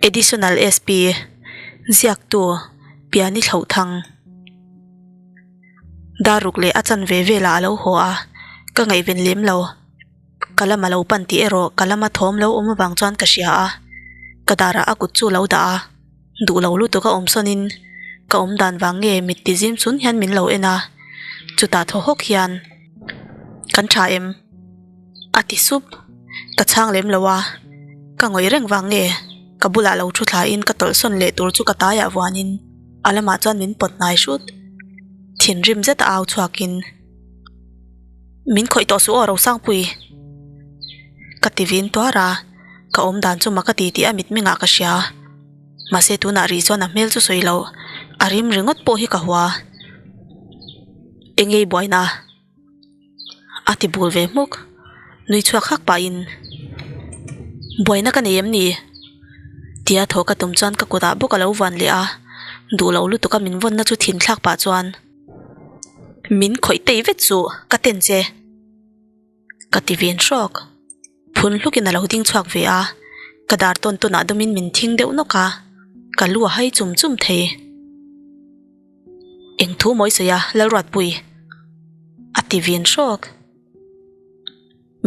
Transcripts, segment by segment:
Additional SP, Ziaktu, Piani Thlauhthang. Daruk leh a chanve velah a lo haw a, ka ngaihven lem lo. Ka lama lo pan tih erawh ka lama thawm lo awm avang chuan ka hria a, ka darah a kut chu lo dah a, duh lo lutuk a awm sawnin ka awm dan vang nge mit ti zim chun hian min lo en a, chutah thaw hawk hian kan tha em? A ti sup, ka chhang lem lo a, ka ngawih reng vang nge ka bulah lo thu thlain ka tawlh sawn leh tur chu ka taiah vuanin a lamah chuan min pawt hnai hrut, thinrim zet a au chhuakin. Min khawih tawh suh aw Rosangpui. Ka ti vin tuar a, ka awm dan chu mak a ti tih a mitmengah ka hria. Mahse tunah rih chuan a hmel chu sawi loh, a rim ringawt pawh hi ka hua. Engei buaina? A ti bul ve hmuk. Nui chhuak hak pahin, Buaina ka nei em ni? Tia thaw ka tum chuan ka kutah bawk a lo vuan leh a, duh loh lutuk a min vawnna chu thin thlak pah chuan, Min khawih tei vet chu ka ten che. Ka ti vin hrawk. Phun hlukin a lo ding chhuak ve a, ka dar tawn tawnah dawmin min thing deuh nawk a, ka lu a hai chum chum thei. Eng thu mawi sawi a, Lalruatpui? A ti vin hrawk.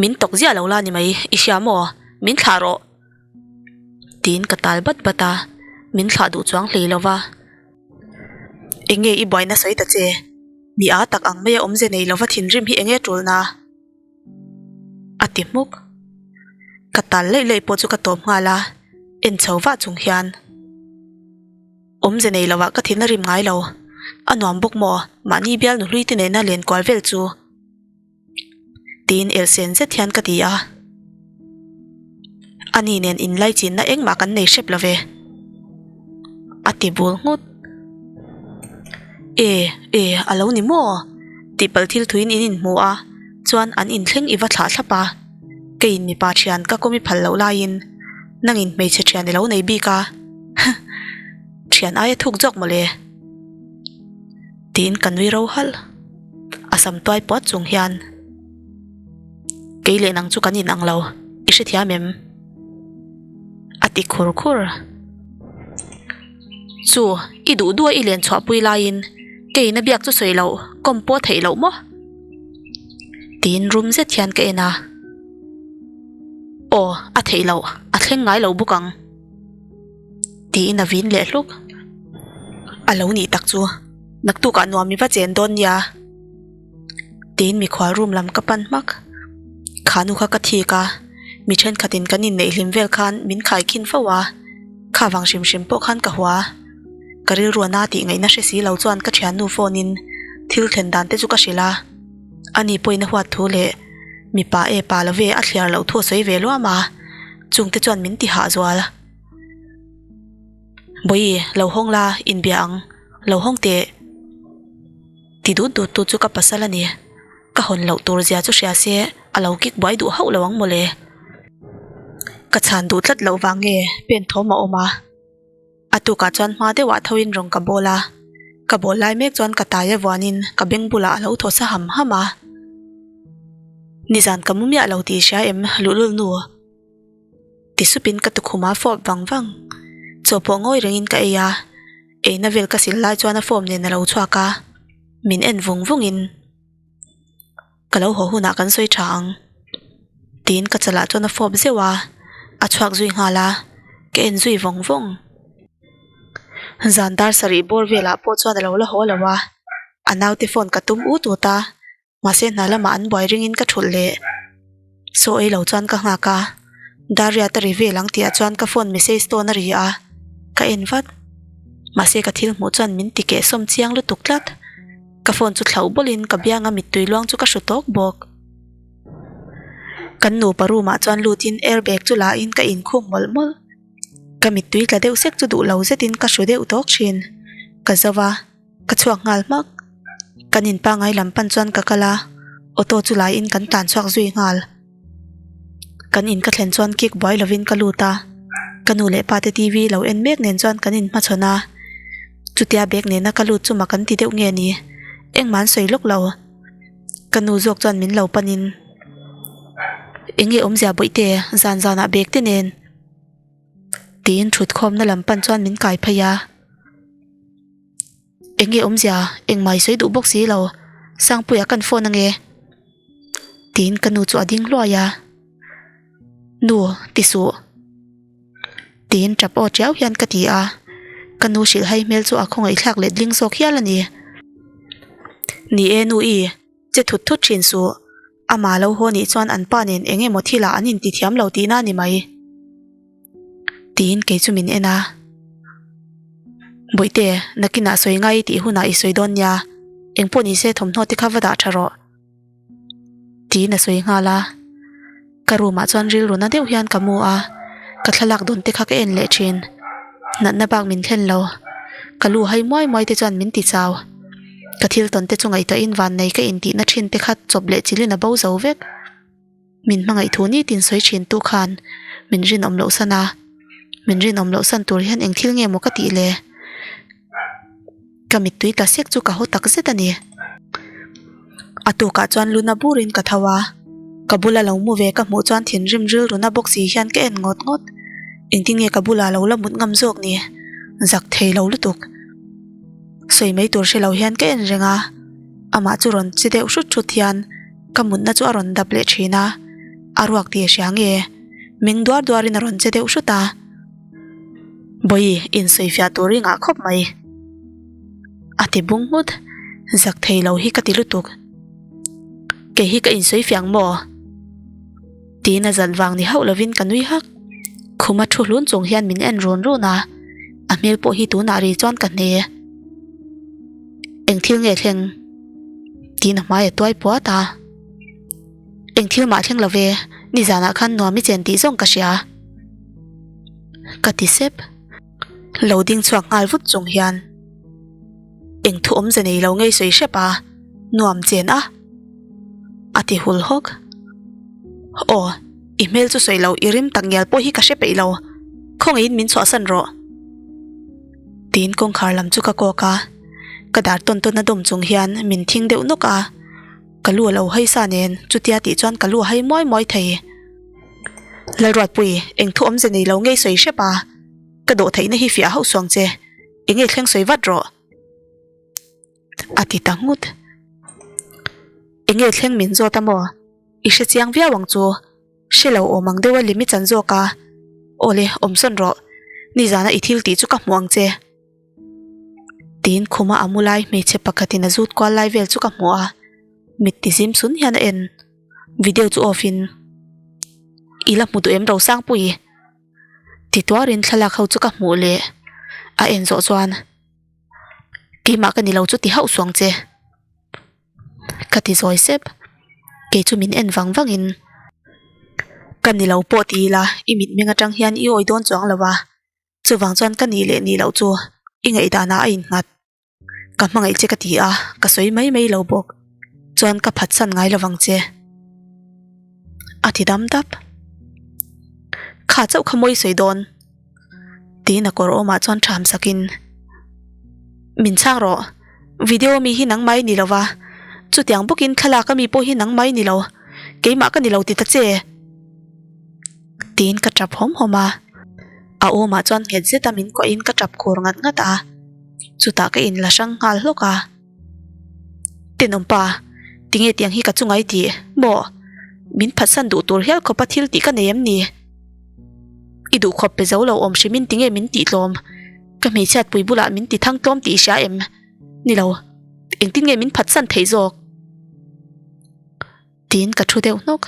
Min tawk ziah lo la ni mai, i hria maw? Min thlah rawh! Tiin ka tal bat bat a, min thlah duh chuang hlei lo va. Enge i buaina sawi ta che? Mi a tak ang maia awmze nei lova thinrim hi enge tulna? A ti hmuk. Ka tal laih laih pawh chu ka tawp nghal a, en chho vah chung hian. Awmze nei lovah ka thin a rim ngai lo. A nuam bawk maw? Mahni bial nu hlui te nena len kual vel chu. Tiin elsen zet hian ka ti a. Ani nen inlaichinna engmah kan nei hrep lo ve. A ti bul nghut. E, e, a lo ni maw? Tihpalh thil thuin in inhmu a, chuan an inthleng i va thlah thlap a. Keiin mipa thian ka kawm i phal loh laiin nangin hmeichhe thian i lo nei bik a. Huh! Thian aia thuk zawk mawle. Tiin ka nui ro halh. A sam tuai puat chung hian kei leh nang chu kan inang lo, i hrethiam em? A ti khur khur. Chu, i duh duh a i len chhuahpui laiin keiin a biak chu sawi loh, kawm pawh a theih loh maw? Tiin rum zet hian ka en a. Aw, a theih loh, a thleng ngai lo bawk ang. Tiin a vin leh hluk. A lo nih tak chu naktukah nuam i va chen dawn nia. Tiin mikhual room lam ka pan hmak. Kha nu kha ka thik a, mi thenkhatin kan inneih hlim vel khan min khai khin fo a, kha vang hrim hrim pawh khan ka hua. Ka rilru a na tih ngaihna hre si lo chuan ka thiannu phone in thil thlen dan te chu ka hrilh a. Ani pawhin a huat thu leh mipa e pa lo ve a thliar loh thu a sawi ve luam a, chungte chuan min ti hah zual. Bawihi, lo hawng la, inbia ang. Lo hawng teh. Ti dut dut tu chu ka pasal a ni. Ka hawn loh tur zia chu hria se a lo kik buai duh hauh lo ang mawle. Ka chhan duh tlat loh vang nge pen thawm a awm a. A tukah chuan hma deuhah thoin rawn ka bawl a. Ka bawl lai mek chuan ka tai a vuanin ka beng bulah a lo thaw sa ham ham a. Nizan ka mu miah lo tih hria em luhlul nu. Ti supin ka tukhum a fawp vang vang. Chaw pawh ngawi rengin ka ei a. Eina vel ka sil lai chuan a form nen a lo chhuak a, min en vung vungin ka lo haw hunah kan sawi tha ang tiin ka chalah chuan a fawp zeuh a, a chhuak zui nghal a, ka en zui vawng vawng. Zan dar sarih bawr velah pawh chuan a lo la haw lo a, a naute phone ka tum ut ut a. Mahse hna lamah an buai ringin ka thulh leh saw ei lo chuan ka nghak a, Dariat a ri vel ang tihah chuan ka phone message tawn a ri a, ka en vat. Mahse ka thil hmuh chuan min ti keh sawm chiang lutuk tlat. Ka phone chu thlauh bawlhin ka bianga mittui luang chu ka hru tawk bawk. Kan nupa room ah chuan lutin airbag chu la in ka inkhung mawlh mawlh. Ka mittui tla deuh sek chu duh lo zetin ka hru deuh tawk thin. Ka zo va. Ka chhuak nghal hmak. Kan in pangai lam pan chuan ka kal a, auto chu laiin kan tlan chhuak zui nghal. Kan in ka thlen chuan kick buai lovin ka lut a, ka nu leh pa te TV lo en mek nen chuan kan in hmachhawn a. Chutia bag nena ka lut chu mak an ti deuh nge ni, engmah an sawi lawk lo. Ka nu zawk chuan min lo panin, Enge awmzia bawihte, zan zanah bag te nen. Tiin thutkhawmna lam pan chuan min kai phei a. Eng nge awmzia? Engmah i sawi duh bawk si lo. Sangpuia kan phone ange. Tiin ka nu chu a ding hluai a. Nu, ti suh. Tiin tap aw tiau hian ka ti a. Ka nu hrilh hai hmel chu a khawngaih thlak let ling zawk hial a ni. Ni e nu i, che thut thut thin suh. Amah lo haw nih chuan an pa nen eng emaw thilah an inti thiam lo tihna a ni mai. Tiin kei chu min en a. Bawihte, nakinah sawi ngai i tih hunah i sawi dawn nia, engpawh ni se thawmhnaw te kha va dah tha rawh. Tiin a sawi nghal a. Ka room ah chuan rilru na deuh hian ka mu a, ka thlalak dawn te kha ka en leh thin. Natna bak min thlen lo. Ka lu hai muai muai te chuan min ti chau. Ka thil tawn te chu ngaihtuahin vannei ka intihna thin te kha chawp leh chilhin a bo zo vek. Min hmangaih thu nitin sawi thin tu khan min rinawm loh san a, min rinawm loh san tur hian eng thil nge maw ka tih le? Ka mittui tla sek chu ka haw tak zet a ni. A tukah chuan luna burin ka tho a, ka bula lo mu ve ka hmuh chuan thinrim rilruna bawk si hian ka en ngawt ngawt. Engtin nge ka bula lo la mut ngam zawk ni? Zak thei lo lutuk. Sawi mai tur hre lo hian ka en reng a, amah chu rawn che deuh hrut hrut hian ka mutna chu a rawn dap leh thin a, a ruak tih a hria nge? Meng duar duarin a rawn che deuh hrut a. Bawi insawifiah tur i ngah khawp mai. A ti bung nghut, zak thei lo hi ka ti lutuk. Kei hi ka insawifiah ang maw? Tiin a zalh vang ni hauh lovin ka nui hak. Khuma thu hlun chung hian min en run run a, a hmel pawh hi tunah ri chuan ka hne. Eng thil nge thleng? Tiin a hmai a tuai puat a. Eng thil mah thleng lo ve, nizanah khan nuam i chen tih zawng ka hria. Ka ti sep. Lo ding chhuak nghal vut chung hian eng thu awmze nei lo ngei sawi hrep a, nuam chen a. A ti hul hawk. Aw, i hmel chu sawi lo i rim tak ngial pawh hi ka hre peih lo. Khawngaihin min chhuahsan rawh. Tiin kawngkhar lam chu ka kawk a, ka dar tawn tawn a dawm chung hian min thing deuh nawk a. Ka lu a lo hai sa nen chutia tih chuan ka lu a hai muai muai thei. Lalruatpui, eng thu awmze nei lo ngei sawi hrep a, ka dawh theihna hi fiah hauh suang che, eng nge thleng sawi vat rawh? A ti ta nghut. Eng nge thleng min zawt a maw? I hre chiang viau ang chu. Hre lo awm ang deuh a lim i chan zawk a. Awle, awm sawn rawh. Nizana i thil tih chu ka hmu ang che. Tiin khuma a mu lai hmeichhe pakhatin a zut kual lai vel chu ka hmu a, mit ti zim sun hian a en. Video chu off in, I la hmu duh em Rosangpui? Ti tuarin thlalak ho chu ka hmuh leh a en zawh chuan, Keimah ka ni lo chu ti hauh suang che. Ka ti zawi sep, kei chu min en vang vangin, Ka ni lo pawh ti ila i mitmeng atang hian i awi dawn chuang lo a. Chuvang chuan ka nih leh nih loh chu i ngaihdanah a innghat. Ka hmangaih che ka ti a, ka sawi mai mai lo bawk. Chuan ka phatsan ngai lovang che. A ti dam dap. Kha chauh kha mawi sawi dawn. Tiin a kawr awmah chuan ṭham sakin, Min chhang rawh. Video mi hi nangmah i ni lova, chutiang bawkin thlalak ami pawh hi nangmah i ni lo. Keimah ka ni lo ti ta che. Tiin ka tap hawm hawm a, a awmah chuan nghet zeta min kuahin ka tap khur ngat ngat a, chutah ka inla hrang nghal hlawk a. Tenawmpa, tinge tiang hi ka chungai tih maw? Min phatsan duh tur hial khawpa thil tih ka nei em ni? I duhkhawp pe zo lo awm hrimin tinge min tih tlawm? Ka hmeichhiatpui bulah min ti thang tlawm tih i hria em? Ni lo, engtin nge min phatsan theih zawk? Tiin ka thu deuh hnawk.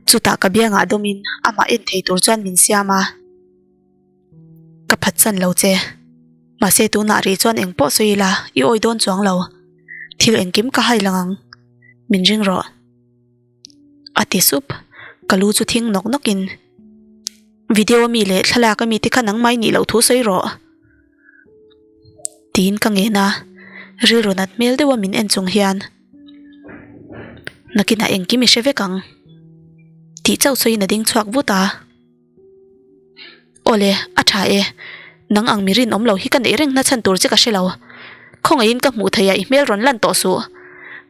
Chutah ka biangah dawmin amah en thei tur chuan min siam a. Ka phatsan lo che. Mahse tunah rih chuan eng pawh sawi ila i awi dawn chuang lo. Thil engkim ka hai lang ang. Min ring rawh. A ti sup. Ka lu chu thing nawk nawkin. Video ami leh thlalak ami te kha nangmah i nih loh thu sawi rawh. Tiin ka ngen a, rilru nat hmel deuha min en chung hian nakinah engkim i hre vek ang tih chauh sawiin a ding chhuak vut a. Awle, a tha e, nang ang mi rinawm lo hi ka neih reng na chhan tur che ka hre lo. Khawngaihin ka hmuh theih ah i hmel rawn lan tawh suh.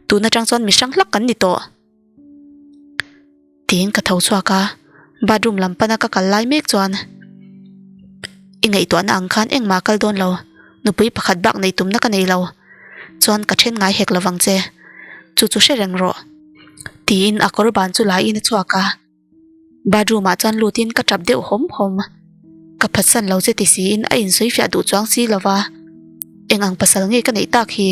Tun atang chuan mi hrang hlak kan ni tawh. Tiin ka tho chhuak a, bathroom lam pana ka kal lai mek chuan. I ngaihtuahna ang khan engmah kal dawn lo, nupui pakhat bak nei tumna ka nei lo. Chuan ka then ngai hek lovang che. Chu chu hre reng rawh. Tiin a kawr ban chu laiin a chhuak a. Bathroom ah chuan lutin ka tap deuh hawm hawm. Ka phatsan lo che ti siin a insawifiah duh chuang si lova. Eng ang pasal nge ka neih tak hi?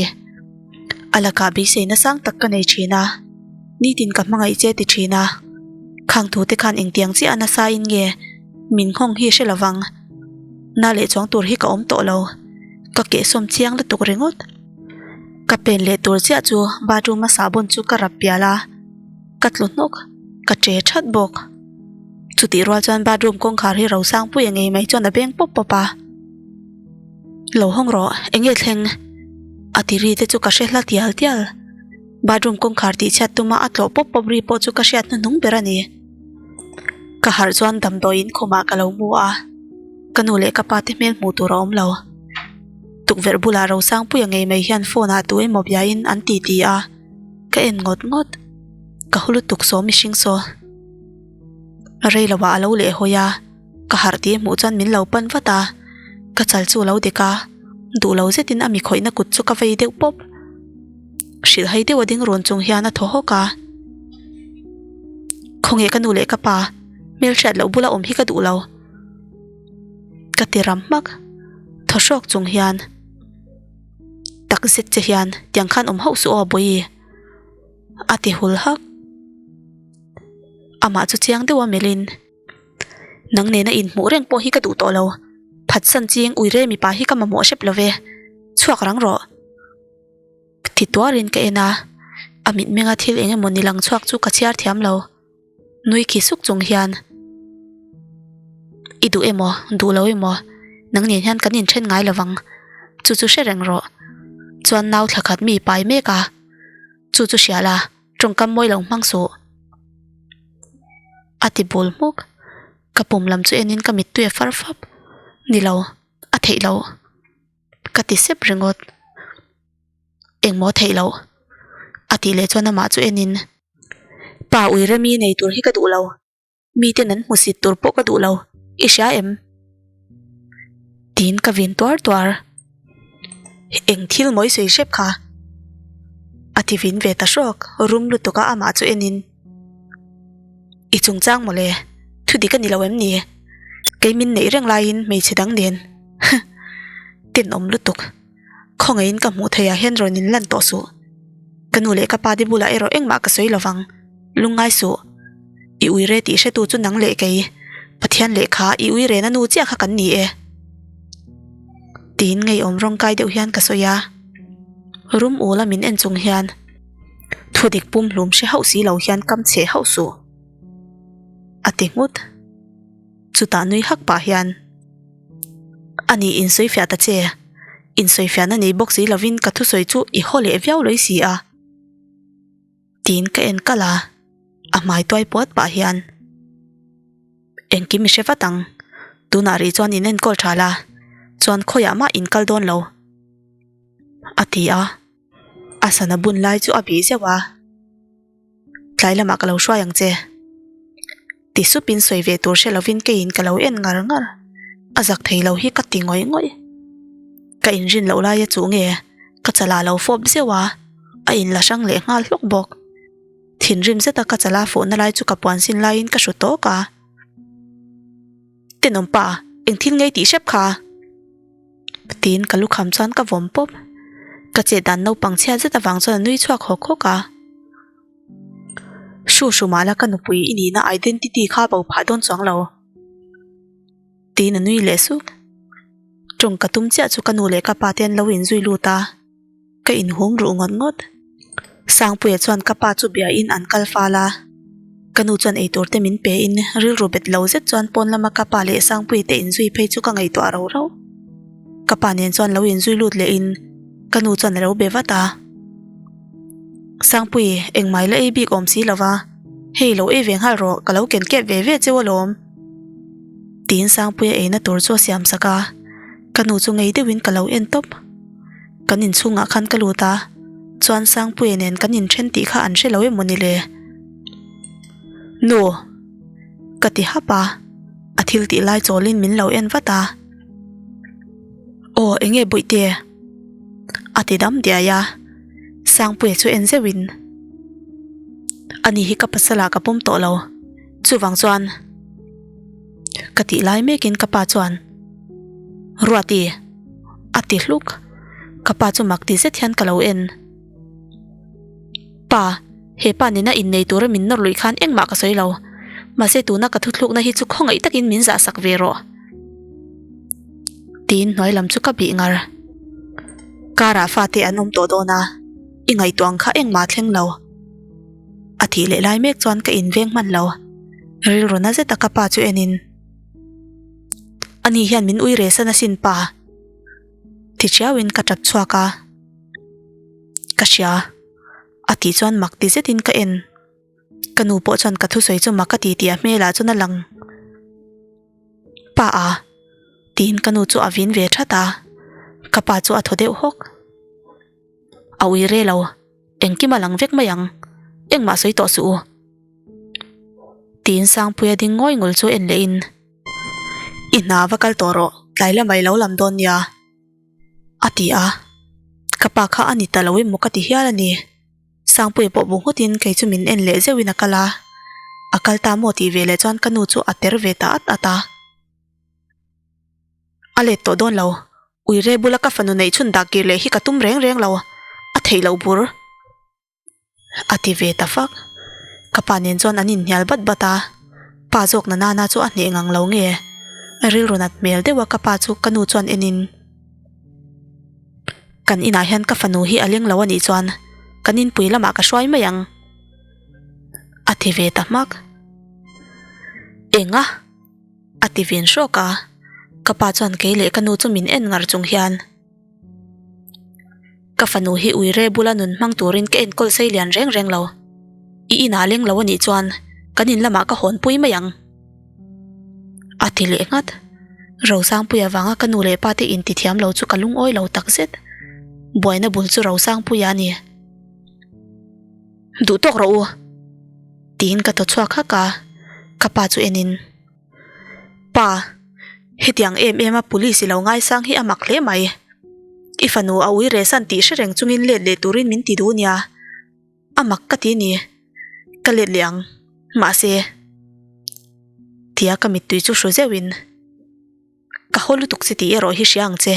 A lakah beiseina sang tak ka nei thin a, nitin ka hmangaih che ti thin a. Khang thu te khan engtiang chiah a nasa in nge min nghawng hi hre lovang. Na leh chuang tur hi ka awm tawh lo. Ka kehsawm chiang lutuk ringawt. Ka pen leh tur chiah chu bathroom a sahbawn chu ka rap pial a. Ka tlu hnawk, ka che that bawk. Chutih rual chuan bathroom kawngkhar hi Rosangpuia ngei mai chuan a beng pawp pawp a. Lo hawng rawh, eng nge thleng? A ti ri te chu ka hre hla tial tial. Bathroom kawngkhar tih chhiat tuma a tlawh pawp pawp ri pawh chu ka hriat hnuhnung ber a ni. Ka harh chuan damdawiin khumah ka lo mu a, ka nu leh ka pa te hmel hmuh tur a awm lo. Tukverh bulah Rosangpuia ngei mai hian phone ah tu emaw biain an ti ti a. Ka en ngawt ngawt, ka hu lutuk saw mihring saw. Rei lo ah a lo leh hawi a, ka harh tih hmuh chuan min lo pan vat a, ka chal chu a lo dek a, duh lo zetin a mi khawihna kut chu ka vei deuh pawp. Hrilh hai deuh a ding run chung hian a thaw hawk a, Khawnge ka nu leh ka pa, hmelhriat loh bula awm hi ka duh lo. Ka ti ram hmak, thaw hrawk chung hian. Tak zet che hian tiang khan awm hauh suh aw Bawihi a ti hul hak. Amah chu chiang deuh a melhin nang nena inhmuh reng pawh hi ka duh tawh lo, phatsan ching uire mipa hi ka mamawh hrep lo ve, chhuak rang rawh. Ti tuarin ka en a, a mitmenga thil eng emaw ni lang chhuak chu ka chhiar thiam lo. Nui khi suk chung hian I duh emaw, duh lo emaw, nang nen hian kan inthen ngai lovang, chu chu hre reng rawh. Chuan nau thla khat mi pai mek a, chu chu hria la, tawngkam mawi lo hmang suh. A ti bul hmuk, ka pum lam chu enin ka mittui a far fap, ni lo, a theih loh. Ka ti sep ringawt. Engmaw theih loh? A tih leh chuan amah chu enin, Pa Uiremi nei tur hi ka duh lo, miten an hmusit tur pawh ka duh lo, i hria em? Tiin ka vin tuar tuar. Eng thil mawi sawi hrep kha? A ti vin ve ta hrawk, rum lutuk a amah chu enin, I chungchang mawle, thu dik a ni lo em ni? Kei min neih reng laiin hmeichhe dang nen, huh, tenawm lutuk. Khawngaihin ka hmuh theihah hian rawn in lan tawh suh. Ka nu leh ka pa te bulah erawh engmah ka sawi lovang. Lungngai suh. I uire tih hretu chu nang leh kei, Pathian lehkha i uirena nu chiah kha kan ni e. Tiin ngeiawm rawngkai deuh hian ka sawi a. Rum ula min en chung hian thudik pumhlum hre hauh si lo hian kam chhe hauh suh. A ti nghut. Chutah nui hak pah hian, A ni insawifiah ta che, insawifiahna nei bawk si lovin ka thusawi chu i haw leh viau lawih si a. Tiin ka en kalh a, a hmai tuai puat pah hian, Engkim i hre vat ang, tunah rih chuan in enkawl tha la, chuan khawiah mah in kal dawn lo, a ti a, a sana bun lai chu a bih zeuh a. Tlai lamah ka lo hruai ang che. Ti supin sawi ve tur hre lovin keiin ka lo en ngar ngar. A zak thei lo hi ka ti ngawih ngawih. Ka inrin loh laia chu nge ka chala lo fawp zeuh a, a inla hrang leh nghal hlawk bawk. Thinrim zeta ka chala fawhna lai chu ka puan sin laiin ka hru tawk a. Tenawm pa, eng thil ngei tih hrep kha? Tiin ka lukham chuan ka vawm pawp. Ka chet dan naupang chhiat zet avang chuan a nui chhuak hawk hawk a. Hru hru mah la ka nupui i nihna identity kha bo phah dawn chuang lo. Tiin a nui leh suk. Tawng ka tum chiah chu ka nu leh ka pa te an lo inzui lut a. Ka inhum ruh ngawt ngawt. Sangpuia chuan ka pa chu bia in an kal fal a. Ka nu chuan eitur te min pe in rilru bet lo zet chuan pawn lama ka pa leh Sangpuia te inzui phei chu ka ngaihtuah ro ro. Ka pa nen chuan lo inzui lut leh in ka nu chuan a lo be vat a. Sangpui, engmah i la ei bik awm si lo va, hei lo ei ve nghal rawh, ka lo ken kep ve ve cheu alawm. Tiin Sangpuia eina tur chu a siam sak a, ka nu chu ngei deuhin ka lo en tawp. Kan inchhungah khan ka lut a, chuan Sangpuia nen kan inthen tih kha an hre lo em mawni le? Nu! Ka ti hap a, a thil tih lai chawlin min lo en vat a. Enge Bawihte? A ti dam diai a, Sangpuia chu en zeuhin, Ani hi ka pasal ah ka pawm tawh lo, chuvang chuan ka tih lai mekin ka pa chuan, Ruati! A ti hluk, ka pa chu mak ti zet hian ka lo en. Pa, he pa nena innei tura min nawr luih khan engmah ka sawi lo. Mahse tuna ka thuthlukna hi chu khawngaih takin min zah sak ve rawh. Tiin hnuai lam chu ka bih ngar. Karah fate an awm tawh dawn a, i ngaihtuah ang kha engmah a thleng lo. A tih leh lai mek chuan ka inveng hman lo. Rilru na zeta ka pa chu enin, Ani hian min ui resan asin pa. Ti chiauin ka tap chhuak a. Ka hria. A tih chuan mak ti zetin ka en. Ka nu pawh chuan ka thusawi chu mak a ti tih a hmelah chuan a lang. Pa a? Tiin ka nu chu a vin ve that a. Ka pa chu a thaw deuh hawk. A ui re lo. Engkim a lang vek mai ang. Engmah sawi tawh suh u. Tiin Sangpuia ding ngawi ngul chu en leh in. I hna va kal tawh rawh. Tlai lamah i lo lam dawn nia. A ti a, ka pa kha a ni ta lo emaw ka ti hial a ni. Sangpuia pawh bu nghutin kei chu min en leh zeuhin a kal a, a kal ta maw tih ve leh chuan ka nu chu a ter ve ta at at a. A let tawh dawn lo, Uire bula ka fanu neih chhun dah kir leh hi ka tum reng reng lo, a theih loh bur. A ti ve ta fak. Ka pa nen chuan an inhnial bat bat a, pa zawk na nana chu a hneh ngang lo nge? Rilru nat hmel deuh a ka pa chu ka nu chuan enin, Kan inah hian ka fanu hi a leng lo a nih chuan kan inpui lamah ka hruai mai ang. A ti ve ta hmak. Enga? A ti vin hrawk a, ka pa chuan kei leh ka nu chu min en ngar chung hian, Ka fanu hi uire bula nun hmang turin ka enkawl sei lian reng reng lo. I inah leng lo anih chuan kan in lamah ka hawnpui mai ang. A ti leh nghat. Rosangpuia vanga ka nu leh pa te intithiam lo chu ka lungawi lo takzet. Buaina bul chu Rosangpuia a ni. Duh tawk rawh u. Tiin ka thaw chhuak hak a, ka pa chu enin. Pa, hetiang em em a police i lo ngaisang hi a mak hle mai. I fanu a ui rehsan tih hre reng chungin let leh turin min ti duh nia. A mak ka ti ni. Ka let leh ang. Mahse. Tia ka mittui chu hru zeuhin. Ka haw lutuk che tih erawh hi hria ang che.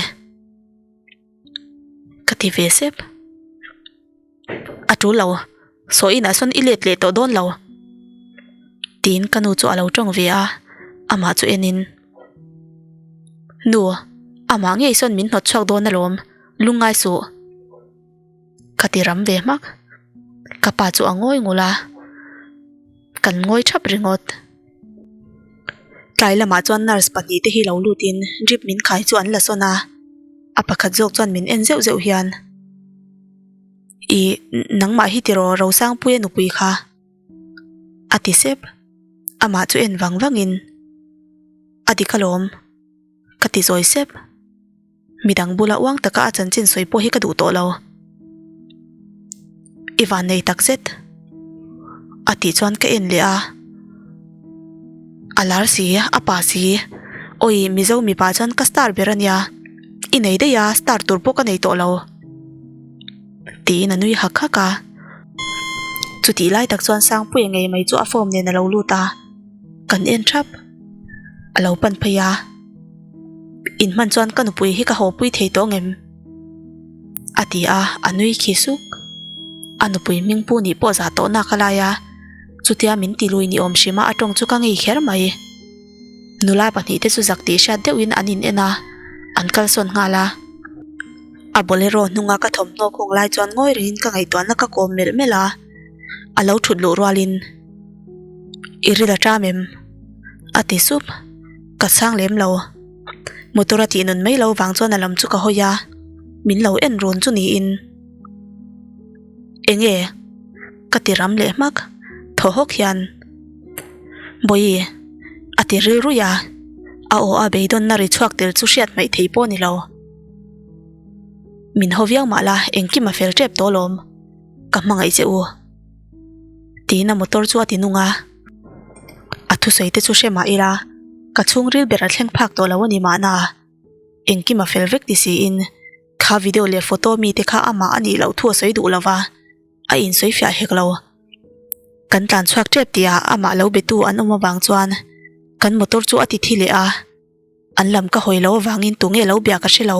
Ka ti ve sep. A tul lo, saw inah sawn i let leh tawh dawn lo. Tiin ka nu chu a lo tawng ve a, amah chu enin, Nu, amah ngei sawn min hnawt chhuak dawn alawm, lungngai suh. Ka ti ram ve hmak. Ka pa chu a ngawi ngul a, kan ngawi thap ringawt. Tlai lamah chuan nurse pahnihte hi lo lutin drip min khai chu an la sawn a, a pakhat zawk chuan min en zeuh zeuh hian, Ih, nangmah hi tiraw Rosangpuia nupui kha? a ti sep. Amah chu en vang vangin, A dik alawm, ka ti zawi sep. Midang bula uang taka a chanchin sawi pawh hi ka duh tawh lo. I van nei tak zet. A tih chuan ka en leh a. A lar si, a pa si. Awi, Mizo mipa chuan ka star ber a nia. I nei daih a, star tur pawh ka nei tawh lo. Tiin a nui hak hak a. Chutih lai tak chuan Sangpuia ngei mai chu a form nen a lo lut a. Kan en thap. A lo pan phei a. Inhman chuan ka nupui hi ka hawpui thei tawh ngem? A ti a, a nui khi suk. A nupui hming pu nih pawh zah tawh nak a lai a, chutia min ti lui ni awm hrim a a tawng chu ka ngei kher mai. Nula pahnihte chu zak tih hriat deuhin an in en a, an kalsawn nghal a. A bolero hnunga ka thawmhnaw khawng lai chuan ngawi rengin ka ngaihtuahna ka kawm melh melh a, a lo thut luh rualin, I ril a ṭam em? A ti sup. Ka chhang lem lo. Motor a tih nun mai lo vang chuan a lam chu ka hawi a, min lo en run chu niin. Enge? Ka ti ram leh hmak. Thaw hawk hian, Bawihi, a ti rilruih a, a aw a beidawnna ri chhuak tel chu hriat hmaih thei pawh a ni lo. Min haw viau mah la, engkim a fel tep tawh alawm. Ka hmangaih che u. Tiin a motor chu a ti nung a. A thusawi te chu hre mah ila, ka chhungril ber a thleng phak tawh lo a ni mahna. Engkim a fel vek ti siin kha video leh photo mi te kha amah a nih loh thu a sawi duh lo va, a insawi fiah hek lo. Kan tlan chhuak tep tih ah amah lo betu an awm avang chuan kan motor chu a ti thi leh a, an lam ka hawi lo avangin tunge lo bia ka hre lo.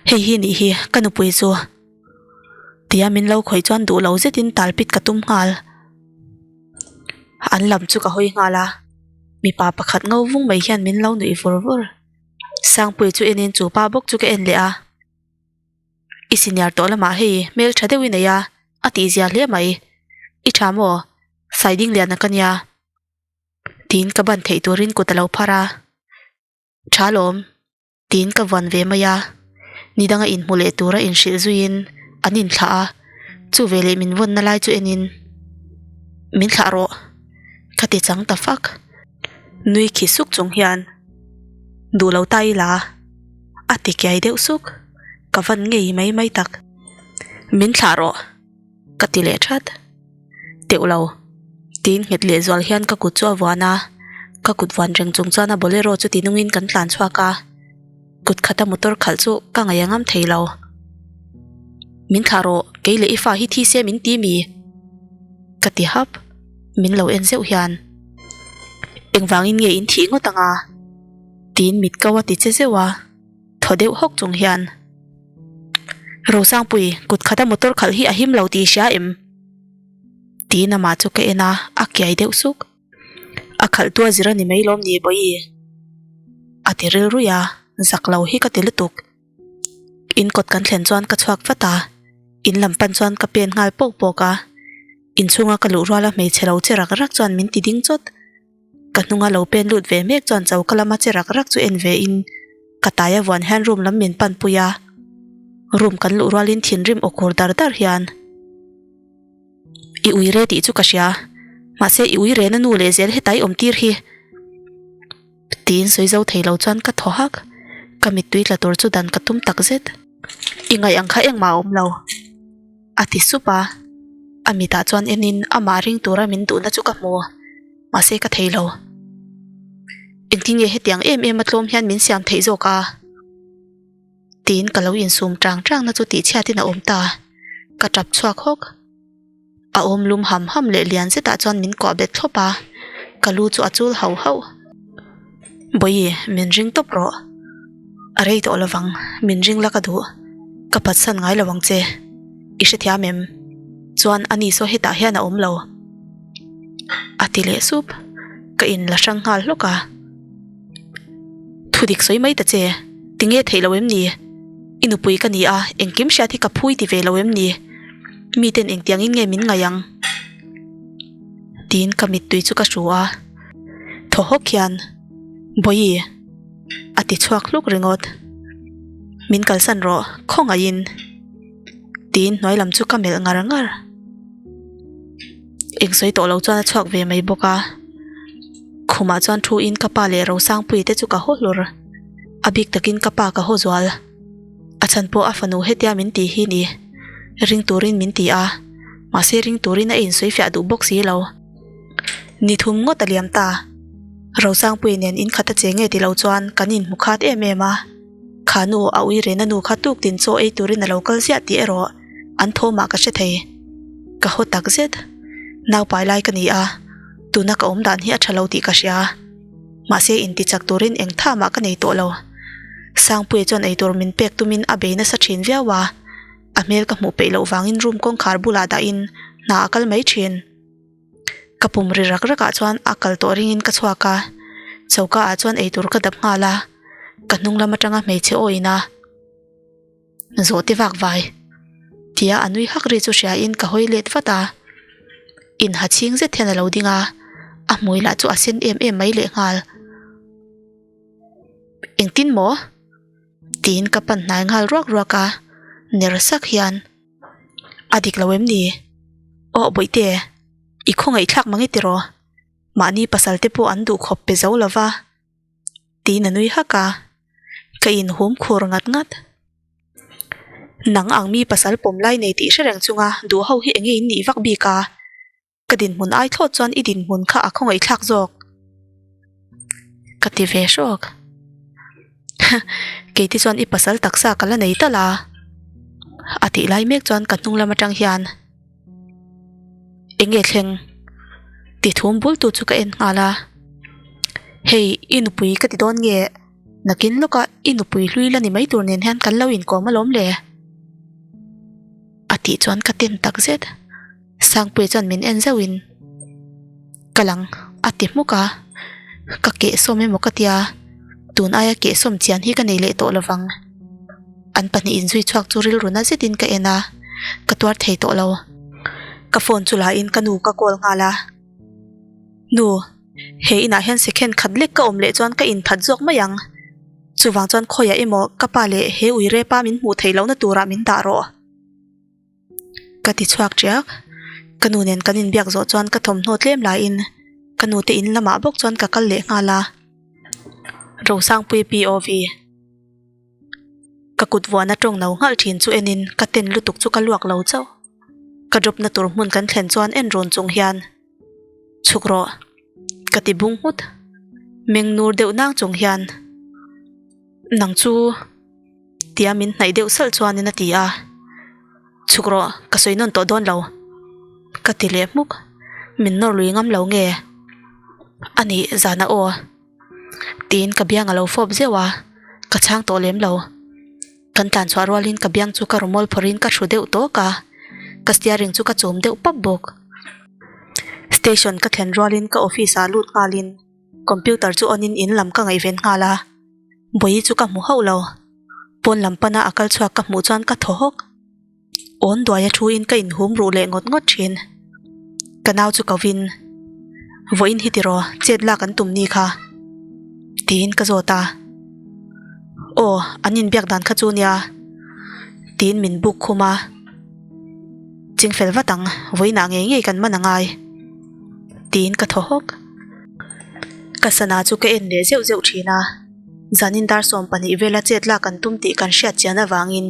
Hei hi nih hi ka nupui chu tia min lo khawih chuan duh lo zetin talpit ka tum nghal. An lam chu ka hawi nghal a, mipa pakhat ngo vung mai hian min lo nuih vur vur. Sangpuii chu enin chu pa bawk chu ka en leh a. I senior tawh lamah hei hmel tha deuh i nei a, a tihzia hle mai. I tha maw? Saiding lian a ka nia. Tiin ka ban theih turin kut a lo phar a. Tha lawm. Tiin ka vuan ve mai a. Ni danga inhmu leh tura inhrilh zuiin an inthlah a, chu veleh min vawnna lai chu enin, Min thlah rawh. Ka ti chang ta fak. Nui khi suk chung hian, Duh lo ta ila. A ti kiai deuh suk. Ka van ngei mai mai tak. Min thlah rawh. Ka ti leh that. Teuh lo. Tiin nghet leh zual hian ka kut chu a vuan a, ka kut vuan reng chung chuan a bolero chu ti nungin kan tlan chhuak a, kut khata motor khalh chu ka ngaih a ngam thei lo. Min thlah rawh, kei leh i fa hi thi se min ti mi? Ka ti hap, min lo en zeuh hian. Engvangin nge in thih ngawt anga? Tiin mit ko a ti che zeuh a. Thaw deuh hawk chung hian, Rosangpui, kut khata motor khalh hi a him lo tih i hria em? Tiin amah chu ka en a, a kiai deuh suk. A khalh tua zir a ni mai lawm ni Bawihi? A ti rilruih a, zak lo hi ka ti lutuk. In kawt kan thlen chuan ka chhuak vat a, in lam pan chuan ka pen nghal pawk pawk a. Inchhunga ka luh ruala hmeichhe lo che rak rak chuan min ti ding chawt. Ka hnunga lo pen lut ve mek chuan choka lama che rak rak chu en ve in ka tai a vuan hian room lam min pan pui a. Room kan luh rualin thinrim aw kur dar dar hian I ui re tih chu ka hria, mahse i ui rena nu leh zel hetai awm tir hi tiin sawi zo thei lo chuan ka thaw hak. Ka mittui tla tur chu dan ka tum tak zet. I ngaih ang kha engmah a awm lo. A ti sup a, a mitah chuan enin amah ring tura min duhna chu ka hmu, mahse ka thei lo. Engtin nge hetiang em em a tlawm hian min siam theih zawk a? Tiin ka lo insum tang tang na chu tihchhiatin a awm ta, ka tap chhuak hawk. A awm lum ham ham leh lian zetah chuan min kuah bet thlawp a, ka lu chu a chul hauh hauh. Bawihi, min ring tawp rawh. A rei tawh lovang, min ring la ka duh. Ka phatsan ngai lo ang che. I hrethiam em? Chuan ani saw hetah hian a awm lo. A ti leh sup. Ka in la hrang nghal hlawk a. Thudik sawi mai ta che, tinge theih lo em ni? I nupui ka ni a, engkim hriat hi ka phui ti ve lo em ni? Miten engtiangin nge min ngaih ang? Tiin ka mittui chu ka hru a, thaw hawk hian, Bawihi, a ti chhuak hluk ringawt. Min kalsan rawh, khawngaihin. Tiin hnuai lam chu ka melh ngar ngar. Eng sawi tawh lo chuan a chhuak ve mai bawk a. Khumah chuan thu in ka pa leh Rosangpuii te chu ka haw hlur. A bik takin ka pa ka haw zual. A chhan pawh a fanu hetia min ti hi ni. Ring turin min ti a, mahse ring turin a insawi fiah duh bawk si lo. Ni thum ngawt a liam ta. Rosangpuii nen in khat a che nge ti lo chuan kan inhmu khat em em a. Kha nu a ui rena nu kha tuk tin chaw ei turin a lo kal ziah tih erawh an thawmah ka hre thei. Ka haw tak zet. Naupai lai ka ni a, tuna ka awm dan hi a tha lo tih ka hria. Mahse intichak turin eng tha mah ka nei tawh lo. Sangpuia chuan eitur min pek tumin a bei nasa thin viau a, a hmel ka hmuh peih loh vangin room kawngkhar bulah dahin hna a kal mai thin. Ka pum ri rak rak ah chuan a kal tawh ringin ka chhuak a, choka ah chuan eitur ka dap nghal a, ka hnung lam atanga hmeichhe aw ina zawh te vak vai tia a nui hak ri chu hria in ka hawi let vat a, in ha chhing zet hian a lo ding a, a hmui lah chu a sen em em mai leh nghal. Engtin maw? Tiin ka pan hnai nghal ruak ruak a, ner sak hian. A dik lo em ni? Aw Bawihte, i khawngaihthlak mang i tiraw? Mahni pasal te pawh an duh khawp pe zo lo va. Tiin a nui hak a, ka inhum khur ngat ngat. Nang ang mi pasal pawm lai nei tih hre reng chunga duh ho hi enge in nih vak bik a? Ka dinhmun ai thlawt chuan i dinhmun kha a khawngaihthlak zawk. Ka ti ve hrawk. Keite chuan i pasal taksa ka la nei tal a. A tih lai mek chuan ka hnung lam atang hian eng nge thleng ti thum bul tu chu ka en nghal a. Hei i nupui ka ti dawn nge nakin lawka i nupui hlui la ni mai tur nen hian kan lo inkawm alawm le a tih chuan ka ten tak zet. Sangpuia chuan min en zauhin ka lang a ti hmuk a, ka kehsawm emaw ka tia tun aia kehsawm chian hi ka nei leh tawh lovang. An pahnihin inzui chhuak chu rilru na zetin ka en a, ka tuar thei tawh lo. Ka phone chu lain ka nu ka call nghal a, Nu, he inah hian second khat lek ka awm leh chuan ka inthat zawk mai ang. Chuvang chuan khawiah emaw ka pa leh he uirepa min hmuh theih lohna turah min dah rawh. Ka ti chhuak tiak. Ka nu nen kan inbiak zawh chuan ka thawmhnaw tlem laiin ka nu te in lamah bawk chuan ka kal leh nghal a. Rosangpui POV. Ka kut vuahna tawng no nghalh thin chu enin ka ten lutuk chu ka luak lo chauh. Ka drop na tur hmun kan thlen chuan en rawn chung hian chhuk rawh ka ti bung nghut. Meng nur deuh nang chung hian nang chu. Tia min hnaih deuh salh chuanin a ti a, Chhuk rawh, ka sawi nawn tawh dawn lo. Ka ti leh hmuk, min nawr lui ngam lo nge? A nih zana aw. Tiin ka biang a lo fawp zeuh a, ka chhang tawh lem lo. Kan tlan chhuah rualin ka biang chu ka rumawl phawrhin ka hru deuh tawk a, ka steering chu ka chum deuh pap bawk. Station ka thlen rualin ka office ah lut nghalin computer chu on in in lam ka ngaihven nghal a. Bawihi chu ka hmu hauh lo. Pawn lam pana a kal chhuak ka hmuh chuan ka thaw hawk. Awn duaia thu in ka inhum ruh leh ngawt ngawt thin. Ka nau chu kovin, Vawiin hi tiraw, chet lak an tum ni kha? Tiin ka zawt a. Aw, an inbiak dan kha chu nia. Tiin min buk khum a. Chingfel vat ang, vawiinah ngei ngei kan man a ngai. Tiin ka thaw hawk. Ka sana chu ka en leh zeuh zeuh thin a, zanin dar 12 vela chet lak an tum tih kan hriat chian avangin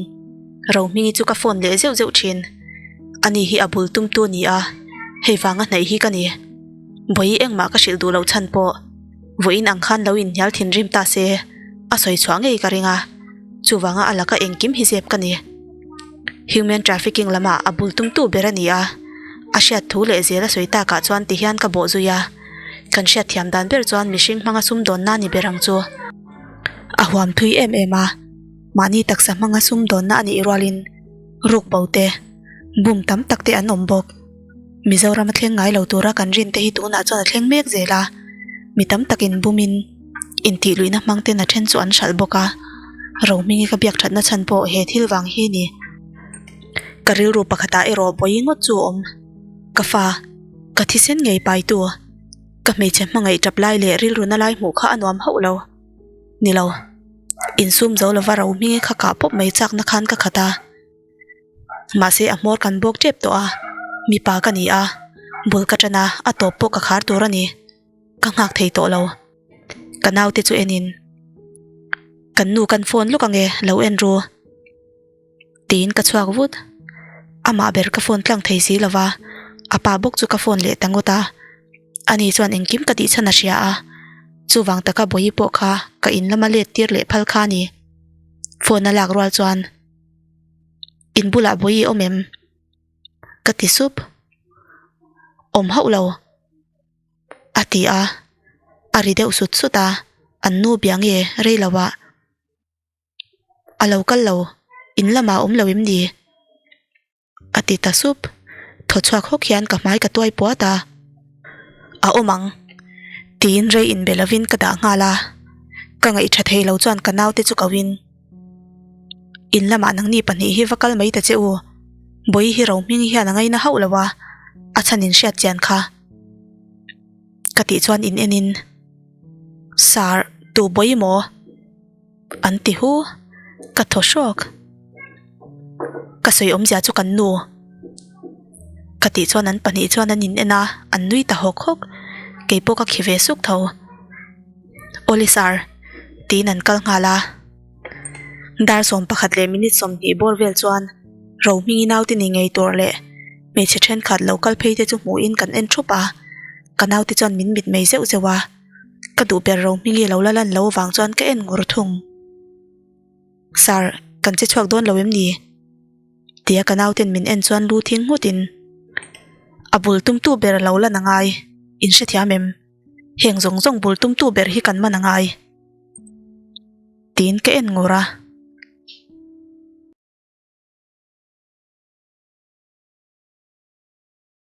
Rohmingi chu ka phone leh zeuh zeuh thin. Ani hi a bul tumtu a ni a, hei vanga hnaih hi ka ni. Vawi engmah ka hrilh duh loh chhan pawh vawiin ang khan lo inhnial thinrim ta se a sawi chhuah ngei ka ring a, chuvanga a laka engkim hi zep ka ni. Human trafficking lamah a bul tumtu ber a ni a, a hriat thu leh zel a sawi takah chuan ti hian ka bawh zui a, kan hriat thiam dan ber chuan mihring hmanga sumdawnna ni ber ang chu. A huam thui em em a, mahni taksa hmanga sumdawnna a nih rualin ruk bo te, bum tam tak te an awm bawk. Mizoram a thleng ngai lo tura kan rin te hi tunah chuan a thleng mek zel a, mi tam takin bumin intih luihna hmang ten a then chu an hralh bawk a, Rohmingi ka biak thatna chhan pawh he thil vang hi ni. Ka rilru pakhatah erawh bawi ngawt chu a awm. Ka fa, ka thisen ngei paitu, ka hmeichhe hmangaih tap lai leh rilru na lai hmuh kha a nuam hauh lo. Ni lo, insum zo lova Rohmingi kha kah pawp mai chakna khan ka khat a. Mahse a hmawr kan bawk tep tawh a, mipa ka ni a, bul ka tan a, a tawp pawh ka khar tur a ni. Ka nghak thei tawh lo. Ka naute chu enin, Kan nu kan phone lawk ange, lo en ru. Tiin ka chhuak vut. Amah ber ka phone tlang thei si lova, a pa bawk chu ka phone leh ta ngawt a. Ani chuan engkim ka tih chhan a hria a, chuvang taka Bawihi pawh kha ka in lama let tir leh phal kha a ni. Phone a lak rual chuan. In bulah Bawihi awm em? Ka ti sup. Awm hauh lo. A ti a, a ri deuh sut sut a, an nu bia nge rei lo ah. A lo kal lo, in lamah awm lo em ni? A ti ta sup. Thaw chhuak hawk hian ka hmai ka tuai puat a. A awm ang. Tiin rei inbe lovin ka dah nghal a. Ka ngaihṭha thei lo chuan ka naute chu ko in. In lamah nangni pahnih hi va kal mai ta che u. Bawihi hi Rohmingi hian a ngaina hauh lo a, a chhan in hriat chian kha. Ka tih chuan in en in, Sir, tu Bawihi maw? An ti hu. Ka thaw hrawk. Ka sawi awmzia chu kan nu. Ka tih chuan an pahnih chuan an in en a, an nui ta hawk hawk. Keipawh ka khi ve suk tho. Awle sir, tiin an kal nghal a. Dar 11 leh minute 20 bawr vel chuan Rohmingi naute ni ngei tur leh hmeichhe thenkhat lo kal phei te chu hmuhin kan en thup a. Ka naute chuan min mit mei zeuh zeuh a, ka duh ber Rohmingi lo la lan lo vang chuan ka en ngur thung. Sir, kan che chhuak dawn lo em ni? Tia ka nauten min en chuan lu thing nghut in a bul tumtu ber lo lan a ngai, in hrethiam em? Heng zawng zawng bul tumtu ber hi kan man a ngai. Tiin ka en ngur a.